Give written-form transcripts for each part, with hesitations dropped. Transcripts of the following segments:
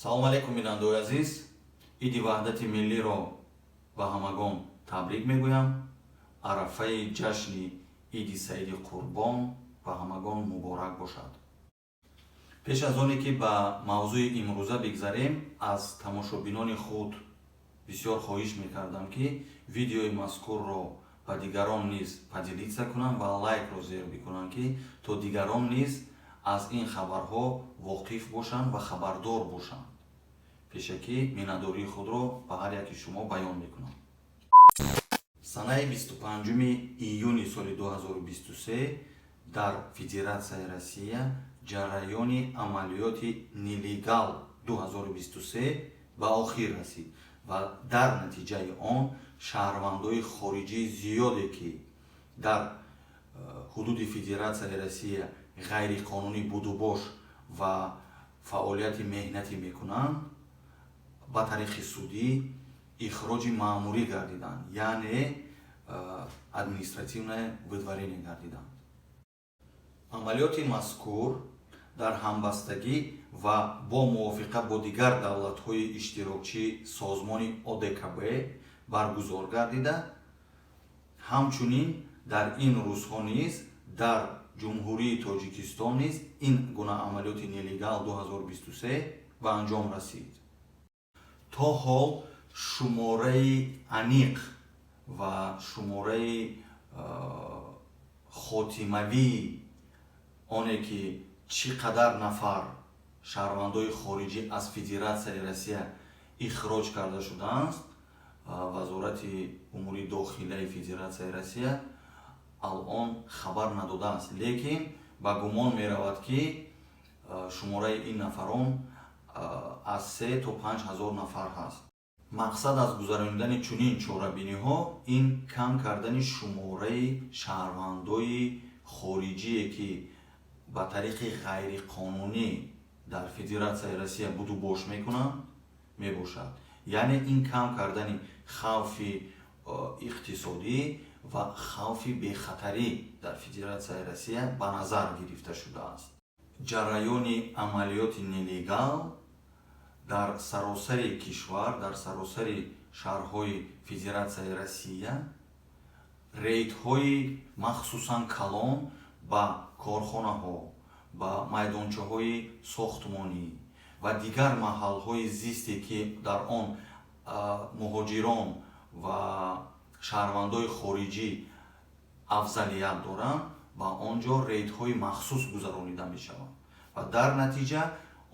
Салому алейкум, бинандаои азиз! Иди Ваҳдати миллиро ба ҳамагон табрик мегӯям. Арафаи ҷашни Иди Саиди Қурбон ба ҳамагон муборак бошад. Пеш аз оне ки ба мавзӯи имрӯза бигзарем, аз тамошобинони худ бисёр хоҳиш мекардам, ки видеои мазкурро ба дигарон низ поделиться кунанд ва лайкро зер бикунанд, ки то дигарон низ аз ин хабарҳо воқиф бошанд ва хабардор бошанд. Пешакӣ миннатдории худро ба ҳар яки шумо баён мекунам. Санаи 25 июни соли 2023 дар Федератсияи Россия ҷараёни амалиёти «Нелегал 2023» ба охир расид ва дар натиҷаи он шаҳрвандои хориҷии зиёде, ки дар ҳудуди Федератсияи Россия ғайриқонунӣ будубош ва фаъолияти меҳнатӣ мекунанд, ба тариқи судӣ ихроҷи маъмурӣ гардиданд, яъне административное выдворение гардиданд. Амалиёти мазкур дар ҳамбастагӣ ва бо мувофиқа бо дигар давлатҳои иштирокчии созмони ОДКБ баргузор гардида, ҳамчунин дар ин рӯзҳо низ дар Ҷумҳурии Тоҷикистон низ ин гуна амалиёти «Нелегал 2023» ба анҷом расид. То ҳол шумораи аниқ ва шумораи хотимавии оне ки чӣ қадар нафар шаҳрвандои хориҷӣ аз Федератсияи Россия ихроҷ карда шудааст, Вазорати умури дохилаи Федератсияи Россия алон хабар надодааст, лекин ба гумон меравад, ки шумораи ин нафарон аз 3 то 5 ҳазор нафар ҳаст. Мақсад аз гузаронидани чунин чорабиниҳо ин кам кардани шумораи шаҳрвандои хориҷие, ки ба тариқи ғайриқонунӣ дар Федератсияи Россия будубош мекунанд, мебошад. Яъне ин кам кардани хавфи иқтисодӣ ва хавфи бехатарӣ дар Федератсияи Россия ба назар гирифта шудааст. Ҷараёни амалиёти «Нелегал» дар саросари кишвар, дар саросари шаҳрҳои Федератсияи Россия рейдҳои махсусан калон ба корхонаҳо, ба майдончаҳои сохтмонӣ ва дигар маҳалҳои зисте, ки дар он муҳоҷирон ва шаҳрвандои хориҷӣ афзалият доранд, ба он ҷо рейдҳои махсус гузаронида мешаванд ва дар натиҷа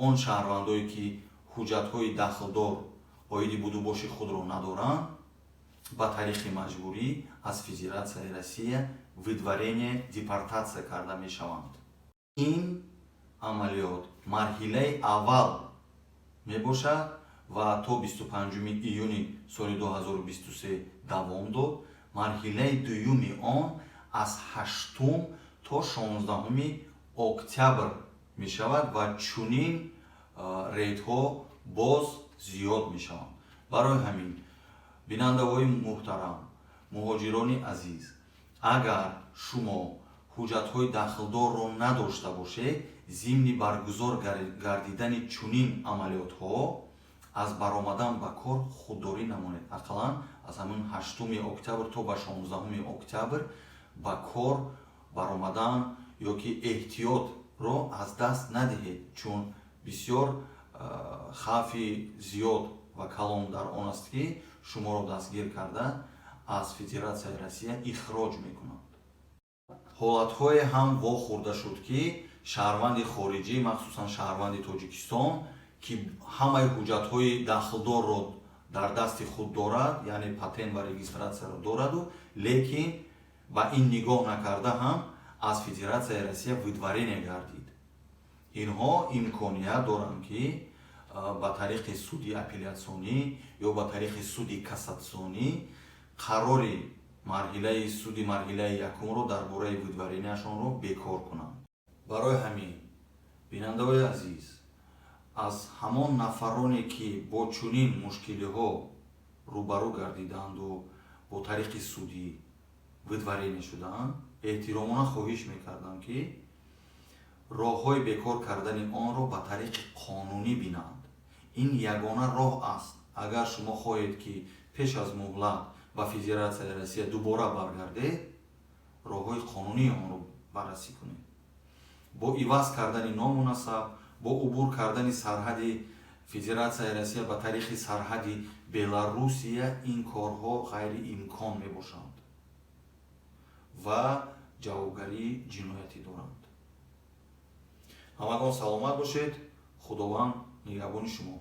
он шаҳрвандое, ки ҳуҷҷатҳои дахлдор оиди будубоши худро надоранд, ба тариқи маҷбурӣ аз Федератсияи Россия выдворение, депортатсия карда мешаванд. Ин амалиёт марҳилаи аввал мебошад ва то 25 июни соли 2023 давом дод. Марҳилаи дуюми он аз 8 то 16 октябр мешавад ва чунин рейдҳо боз зиёд мешаванд. Барои ҳамин, бинандаҳои муҳтарам, муҳоҷирони азиз, агар шумо ҳуҷҷатҳои дахлдорро надошта бошед, зимни баргузор гардидани чунин амалиётҳо аз баромадан ба кор худдорӣ намоед. Ақаллан аз ҳамин 8 октябр то ба 16 октябр ба кор баромадан ё ки эҳтиётро аз даст надиҳед, чун бисёр хавфи зиёд ва калон дар он аст, ки шуморо дастгир карда, аз Федератсияи Россия ихроҷ мекунанд. Ҳолатҳое ҳам вохӯрда шуд, ки шаҳрванди хориҷӣ, махсусан шаҳрванди Тоҷикистон, ки ҳамаи ҳуҷҷатҳои дахлдорро дар дасти худ дорад, яъне патент ва регистратсияро дораду, лекин ба ин нигоҳ накарда ҳам аз Федератсияи Россия выдворение гардид. Инҳо имконият доранд, ки ба тариқи суди апеллятсионӣ ё ба тариқи суди кассатсионӣ қарори марҳилаи суди марҳилаи якумро дар бораи выдворенияшонро бекор кунанд. Барои ҳамин, бинандаҳои азиз, аз ҳамон нафароне, ки бо чунин мушкилиҳо рӯбарӯ гардидаанду бо тариқи судӣ выдворение шудаанд, эҳтиромона хоҳиш мекардам, ки роҳҳои бекор кардани онро ба тариқи қонунӣ бинанд. Ин ягона роҳ аст. Агар шумо хоҳед, ки пеш аз муҳлат ба Федератсияи Россия дубора баргардед, роҳҳои қонунии онро баррасӣ кунед. Бо иваз кардани ному насаб, бо убур кардани сарҳади Федератсияи Россия ба тариқи сарҳади Беларусия ин корҳо ғайриимкон мебошанд ва ҷавобгарии ҷиноятӣ доранд. Ҳамагон саломат бошед, Худованд нигаҳбони шумо.